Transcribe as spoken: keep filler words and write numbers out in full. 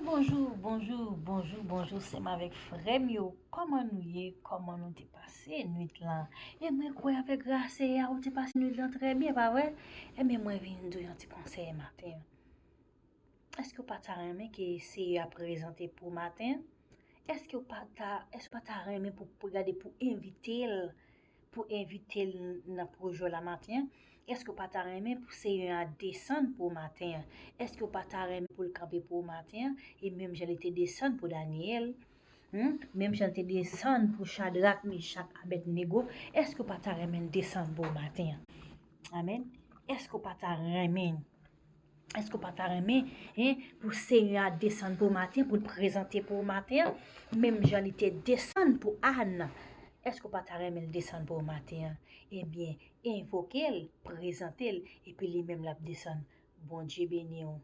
Bonjou, bonjou, bonjou, bonjou, sè m avèk frè m yo. Kòman nou ye? Kòman nou te pase nwit lan? E mwen kwè avèk gras Seyè a, ou te pase nwit lan trè byen, pa vre? Ebyen, mwen vin di w yon ti konsèy maten an. Èske w pa ta renmen ke Seyè a prezante pou w maten an? Èske w pa ta, èske w pa ta renmen pou, pou gade pou envite l, pou envite l nan pwojè w la maten an? Èske w pa ta renmen pou Seyè a desann pou w maten an? Èske w pa ta renmen pou l kanpe pou w maten an? E menm jan li te desann pou Danyèl, hmm? Menm jan li te desann pou Chadrak, Mechak, Abèdnego, èske w pa ta renmen l desann pou w maten an? Amèn. Èske w pa ta renmen Èske w pa ta renmen, en, pou Seyè a desann pou w maten, pou l prezante pou w maten an, menm jan li te desann pou Àn? Èske w pa ta renmen l desann pou w maten an? Ebyen, envoke l, prezante l, epi li menm l ap desann. Bondye beni w.